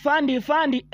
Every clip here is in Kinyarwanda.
Fandi fandi,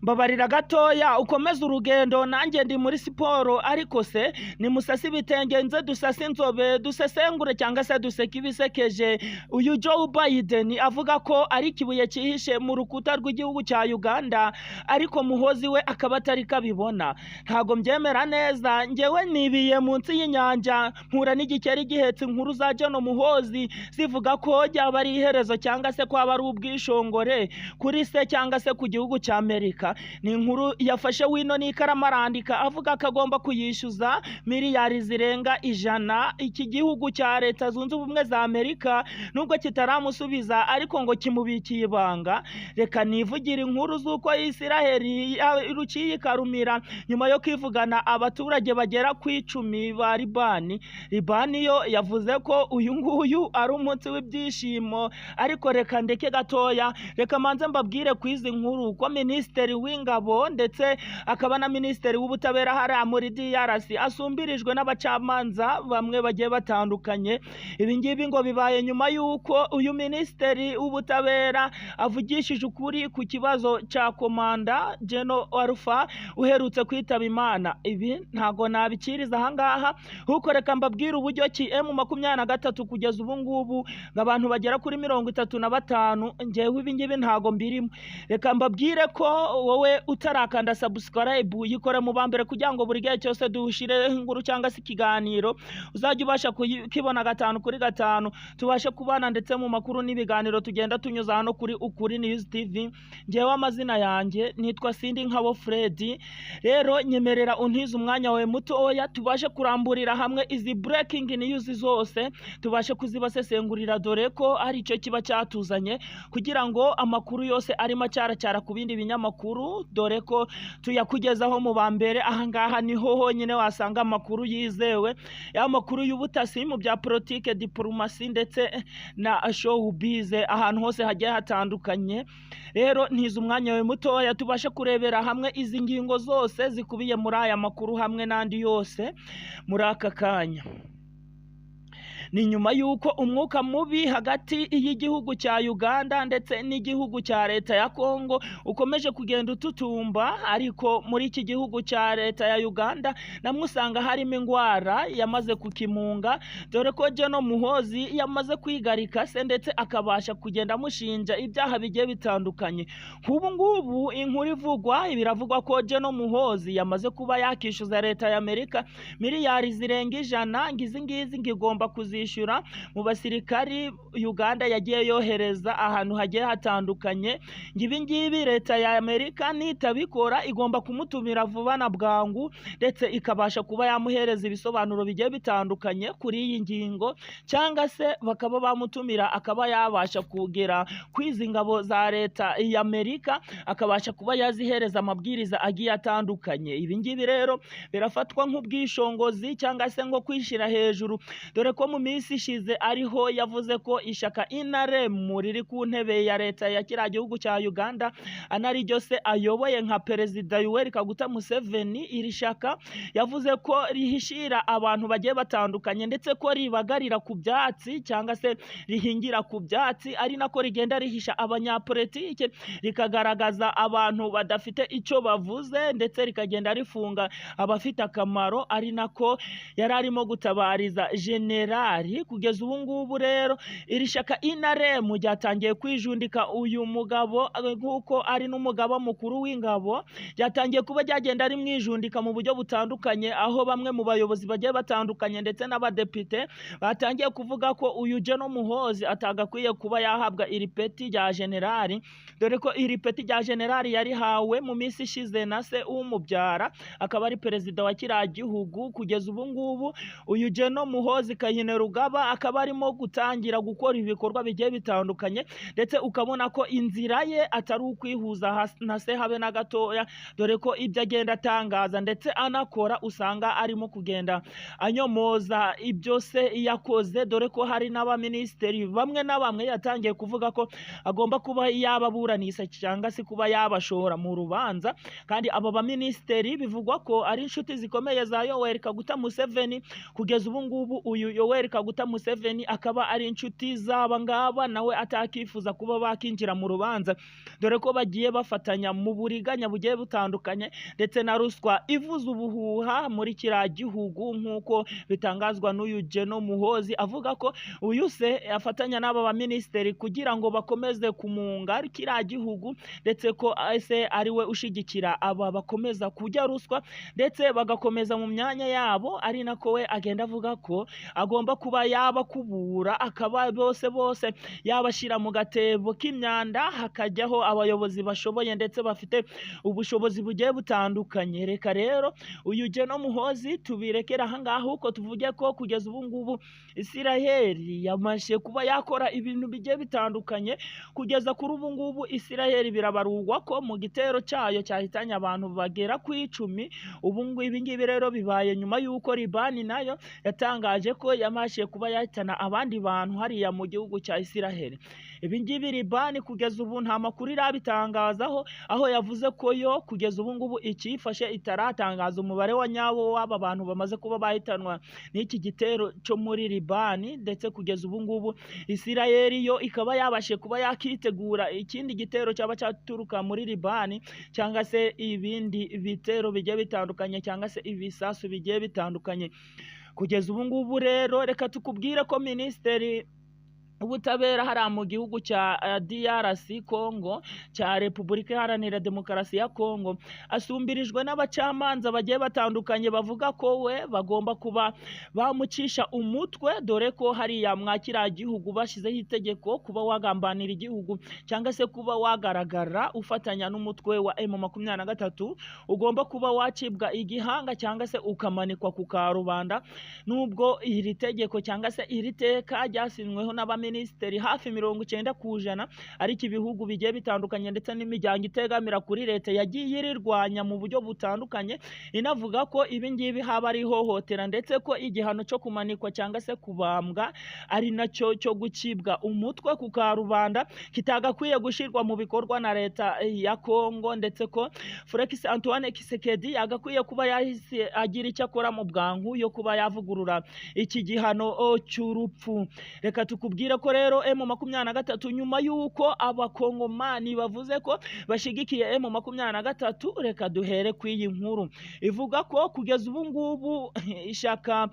mbabarira gatoya ukomeze urugendo, nanjye ndi muri siporo. Ariko se nimusase ibitenge, nze dusase inzobe, dusesengure cyangwa se duseke ibisekeje. Uyu Joe Biden avuga ko ari ikibuye cyihishe mu rukuta rw'igihugu cya Uganda, ariko Muhozi we akaba atari kabibona. Ntago mbyemera neza. Njyewe nibiye munsi y'inyanja, mpura n'igikeri gihetse inkuru za John Muhozi zivuga ko ryaba ari iherezo cyangwa se ko aba ari ubwishongore kuri se cyangwa se ku gihugu cya Amerika. Ni inkuru yafashe wino n'ikaramu arandika, avuga ko agomba kuyishyuza miliyari zirenga 100 iki gihugu cya Leta Zunze Ubumwe za Amerika, nubwo kitaramusubiza ariko ngo kimubikiye ibanga. Reka nivugire inkuru z'uko Isiraheli ruciye ikarumira nyuma yo kwivugana abaturage bagera ku 10 ba Libani. Libani yo yavuze ko uyu nguyu ari umunsi w'ibyishimo, ariko reka ndeke gatoya, reka manze mbabwire ku izi nkuru ko minisitiri w'ingabo ndetse akaba na minisitiri w'ubutabera hariya muri DRC asumbirijwe n'abacamanza bamwe bagiye batandukanye. Ibi ngibi ngo bibaye nyuma y'uko uyu minisitiri w'ubutabera avugishije ukuri ku kibazo cya komanda General Alpha uherutse kwitaba Imana. Ibi ntago nabikiriza ahangaha, kuko reka mbabwire uburyo ki M23 kugeza ubu ngubu ngo abantu bagera kuri 35. Njyewe ibi ngibi ntago mbirimo. Reka mbabwire ko wowe utarakanda subscribe, yikore mu bambere, kugira ngo buri gihe cyose dushire inkuru cyangwa se ikiganiro uzajya ubasha kukibona 5 kuri 5, tubashe kubana ndetse mu makuru n'ibiganiro tugenda tunyuza hano kuri Ukuri News TV. Njyewe amazina yanjye nitwa Sindi Nkabo Fred. Rero nyemerera untize umwanya wawe mutoya, tubashe kuramburira hamwe izi breaking news zose, tubashe kuzibasesengurira, dore ko ari icyo kiba cyatuzanye, kugira ngo amakuru yose arimo acyaracyara ku bindi binyamakuru, dore ko tuyakugezaho mu ba mbere. Ahangaha niho honyine wasanga amakuru yizewe, ya makuru y'ubutasi mu bya politike, diplomasi ndetse na showbiz, ahantu hose hagiye hatandukanye. Rero ntize umwanya wawe mutoya, tubashe kurebera hamwe izi ngingo zose zikubiye muri aya makuru hamwe n'andi yose muri aka kanya. Ni nyuma y'uko umwuka mubi hagati y'igihugu cya Uganda ndetse n'igihugu cya leta ya Kongo ukomeje kugenda ututumba, ariko muri iki gihugu cya leta ya Uganda namwe usanga harimo indwara yamaze kukimunga, dore ko General Muhozi yamaze kwigarika se ndetse akabasha kugenda amushinja ibyaha bigiye bitandukanye. Nk'ubu ngubu inkuru ivugwa, biravugwa ko General Muhozi yamaze kuba yakishyuza leta ya Amerika miliyari zirenga 100, ngo izi ngizi ngo igomba kuzishyura mu basirikari Uganda yagiye yohereza ahantu hagiye hatandukanye. Ngo ibi ngibi leta ya Amerika nitabikora igomba kumutumira vuba na bwangu, ndetse ikabasha kuba yamuhereza ibisobanuro bigiye bitandukanye kuri iyi ngingo, cyangwa se bakaba bamutumira akaba yabasha kugera kwizi ngabo za leta ya Amerika, akabasha kuba yazihereza amabwiriza agiye atandukanye. Ibi ngibi rero birafatwa nk'ubwishongozi cyangwa se nko kwishyira hejuru, dore ko mu minsi ishize ariho yavuze ko ishyaka NRM riri ku ntebe ya leta ya kiriya gihugu cya Uganda anariryo se ayoboye nka perezida Yoweri Kaguta Museveni. Iri shyaka yavuze ko rihishira abantu bagiye batandukanye, ndetse ko ribagarira ku byatsi cyangwa se rihingira ku byatsi, ari nako rigenda rihisha abanyapolitike, rikagaragaza abantu badafite icyo bavuze, ndetse rikagenda rifunga abafite akamaro, ari nako yari arimo gutabariza generali. Kugeza ubu ngubu rero iri shyaka NRM ryatangiye kwijundika uyu mugabo, nk'uko ari n'umugaba mukuru w'ingabo, ryatangiye kuba ryagenda rimwijundika mu buryo butandukanye, aho bamwe mu bayobozi bagiye batandukanye ndetse n'abadepite batangiye kuvuga ko uyu General Muhozi atagakwiye kuba yahabwa iri peti rya generali, dore ko iri peti rya generali yarihawe mu minsi ishize na se umubyara akaba ari perezida wa kiriya gihugu. Kugeza ubu ngubu uyu General Muhozi Kainerugaba akaba arimo gutangira gukora ibikorwa bigiye bitandukanye, ndetse ukabona ko inzira ye atari ukwihuza na se habe na gatoya, dore ko ibyo agenda atangaza ndetse anakora usanga arimo kugenda anyomoza ibyo se yakoze, dore ko hari n'abaminisitiri bamwe na bamwe yatangiye kuvuga ko agomba kuba yababuranisha cyangwa se kuba yabashora mu rubanza. Kandi abo baminisitiri bivugwa ko ari inshuti zikomeye za Yoweri Kaguta Museveni. Kugeza ubu ngubu uyu Yoweri Kaguta Kaguta Museveni akaba ari inshuti z'aba ngaba, nawe atakifuza kuba bakinjira mu rubanza, dore ko bagiye bafatanya mu buriganya bugiye butandukanye ndetse na ruswa ivuza ubuhuha muri kiriya gihugu, nk'uko bitangazwa n'uyu Geno Muhozi avuga ko uyu se afatanya n'aba baminisitiri kugira ngo bakomeze kumunga kiriya gihugu, ndetse ko ese ari we ushigikira aba bakomeza kurya ruswa ndetse bagakomeza mu myanya yabo, ari nako we agenda avuga ko agomba kuba yabakubura akaba bose bose yabashyira mu gatebo k'imyanda, hakajyaho abayobozi bashoboye ndetse bafite ubushobozi bugiye butandukanye. Reka rero uyu Geno Muhozi tubirekere aha ngaha, uko tuvuge ko kugeza ubu ngubu Isiraheli yamaze kuba yakora ibintu bigiye bitandukanye. Kugeza kuri ubu ngubu Isiraheli birabarurwa ko mu gitero cyayo cyahitanye abantu bagera ku 10. Ubu ngubu ibi ngibi rero bibaye nyuma y'uko Libani nayo yatangaje ko yamaze kuba yahitana abandi bantu hariya mu gihugu cya Isiraheli. Ibi ngibi Libani kugeza ubu nta makuru irabitangazaho, aho yavuze ko yo kugeza ubu ngubu ikiyifashe itaratangaza umubare wa nyawo w'aba bantu bamaze kuba bahitanwa n'iki gitero cyo muri Libani, ndetse kugeza ubu ngubu Isiraheli yo ikaba yabashe kuba yakitegura ikindi gitero cyaba cyaturuka muri Libani, cyangwa se ibindi bitero bigiye bitandukanye, cyangwa se ibisasu bigiye bitandukanye. Kugeza ubu ngubu rero reka tukubwire ko Minisiteri ubutabera hariya mu gihugu cya DRC Congo, cya Repubulika Iharanira Demokarasi ya Congo, asumbirijwe n'abacamanza bagiye batandukanye bavuga ko we bagomba kuba bamucisha umutwe, dore ko hariya mwa kiriya gihugu bashyizeho itegeko kuba wagambanira igihugu cyangwa se kuba wagaragara ufatanya n'umutwe wa M23 ugomba kuba wacibwa igihanga cyangwa se ukamanikwa ku karubanda. Nubwo iri tegeko cyangwa se iri teka ryasinyweho n'abaminisitiri hafi 90%, ariko ibihugu bigiye bitandukanye ndetse n'imiryango itegamira kuri leta yagiye irirwanya mu buryo butandukanye, inavuga ko ibi ngibi haba ari ihohotera, ndetse ko igihano cyo kumanikwa cyangwa se kubambwa ari nacyo cyo gucibwa umutwe ku karubanda kitagakwiye gushyirwa mu bikorwa na leta ya Congo, ndetse ko Felix Antoine Tshisekedi yagakwiye kuba yahise agira icyo akora mu bwangu yo kuba yavugurura iki gihano cy'urupfu. Reka tukubwire ko rero M23 nyuma y'uko abakongomani bavuze ko bashigikiye M23, reka duhere ku iyi nkuru ivuga ko kugeza ubu ngubu ishyaka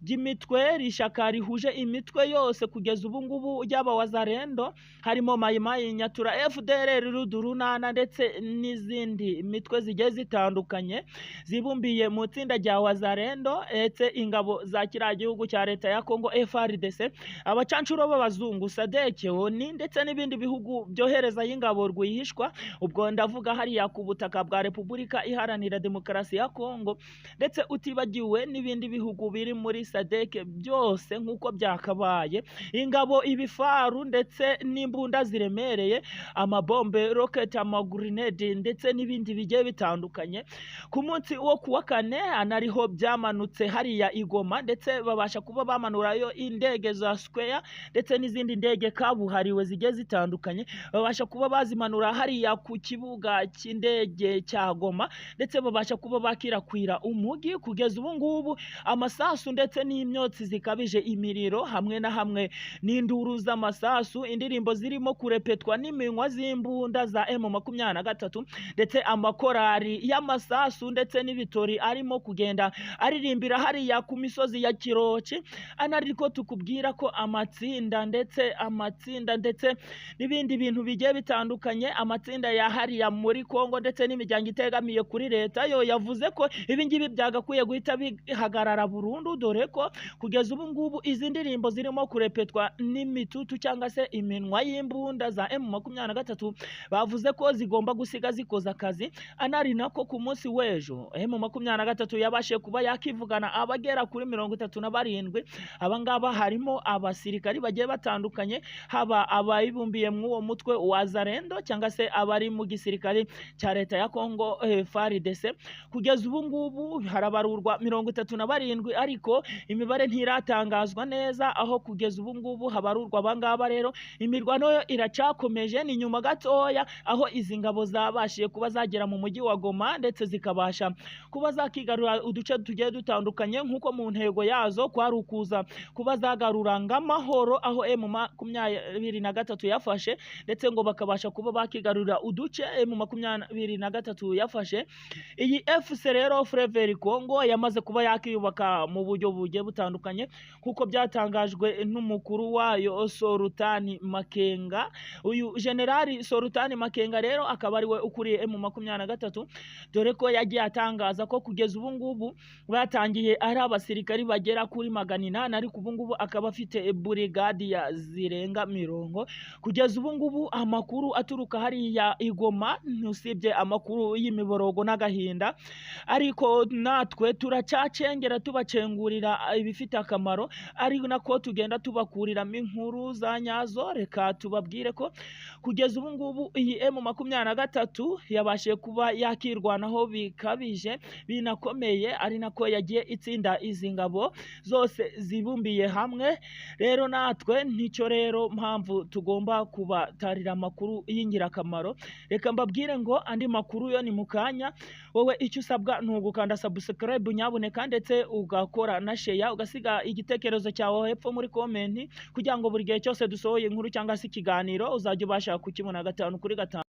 ry'imitwe, ishyaka rihuje imitwe yose kugeza ubu ngubu ry'aba Wazalendo, harimo Mayimayi, Nyatura, FDLR, Rudurunana ndetse n'izindi mitwe zigiye zitandukanye zibumbiye mu itsinda rya Wazalendo, ndetse ingabo za kiriya gihugu cya leta ya Congo FARDC, abacancuro b'abazungu SADC, ONU ndetse n'ibindi bihugu byohereza y'ingabo rwihishwa, ubwo ndavuga hariya ku butaka bwa Repubulika Iharanira Demokarasi ya Congo, ndetse utibagiwe n'ibindi bihugu biri muri SADC byose nk'uko byakabaye, ingabo, ibifaru ndetse n'imbunda ziremereye, amabombe, rocket, amagrenade ndetse n'ibindi bigiye bitandukanye. Ku munsi wo kuwa kane anariho byamanutse hariya i Goma, ndetse babasha kuba bamanurayo indege za Square ndetse n'izindi ndege kabuhariwe zigiye zitandukanye, babasha kuba bazimanura hariya ku kibuga cy'indege cya Goma, ndetse babasha kuba bakirakwira umugi. Kugeza ubu ngubu amasasu ndetse n'imyotsi zikabije, imiriro hamwe na hamwe n'induru z'amasasu, indirimbo zirimo kurepetwa n'iminwa z'imbunda za M23, ndetse amakorari y'amasasu ndetse n'ibitori arimo kugenda aririmbira hariya ku misozi ya Kiroci. Anariko tukubwira ko amatsinda ndetse amatsinda ndetse n'ibindi bintu bigiye bitandukanye, amatsinda ya hariya muri Congo ndetse n'imiryango itegamiye kuri leta yo yavuze ko ibi ngibi byagakwiye guhita bihagarara burundu, dore ko kugeza ubu ngubu izi ndirimbo zirimo kurepetwa n'imitutu cyangwa se iminwa y'imbunda za M23 bavuze ko zigomba gusiga zikoza akazi. Anari nako ku munsi w'ejo M23 yabashe kuba yakivugana abagera kuri 37, abangaba harimo abasirikari bagiye batandukanye, haba abayibumbiye mu uwo mutwe wa Zarendo cyangwa se abari mu gisirikare cya leta ya Kongo, FARDC. Kugeza ubu ngubu harabarurwa 37, ariko imibare ntiratangazwa neza, aho kugeza ubu ngubu habarurwa abangaba. Rero imirwano yo iracakomeje, ni nyuma gatoya aho izi ngabo zabashije kuba zagera mu mujyi wa Goma, ndetse zikabasha kuba zakigarura uduce tugiye dutandukanye, nk'uko mu ntego yazo kwari ukuza kuba zagaruranga amahoro aho M23 yafashe, ndetse ngo bakabasha kuba bakigarurira uduce M23 yafashe. Iyi FC rero Fleuve Congo yamaze kuba yakiyubaka mu buryo bugiye butandukanye, nk'uko byatangajwe n'umukuru wayo Sultani Makenga. Uyu Generali Sultani Makenga rero akaba ariwe ukuriye M23, dore ko yagiye atangaza ko kugeza ubu ngubu batangiye ari abasirikari bagera kuri 800, ariko ubu ngubu akaba afite burigadi ya zirenga 20. Kugeza ubu ngubu amakuru aturuka hariya i Goma, usibye amakuru y'imiborogo n'agahinda, ariko natwe turacyacengera tubacengurira ibifite akamaro, ari nako tugenda tubakuriramo inkuru za nyazo. Reka tubabwire ko kugeza ubu ngubu iyi M23 yabashije kuba yakirwanaho bikabije binakomeye, ari nako yagiye itsinda izi ngabo zose zibumbiye hamwe. Rero natwe nicyo rero mpamvu tugomba kubatarira amakuru y'ingirakamaro. Reka mbabwire ngo andi makuru yo ni mukanya, wowe icyo usabwa ni ugukanda subscribe nyabuneka, ndetse ugakora na share, ugasiga igitekerezo cyawe hepfo muri comment, kugira ngo buri gihe cyose dusohoye inkuru cyangwa se ikiganiro uzajya ubasha kukibona 5 kuri 5.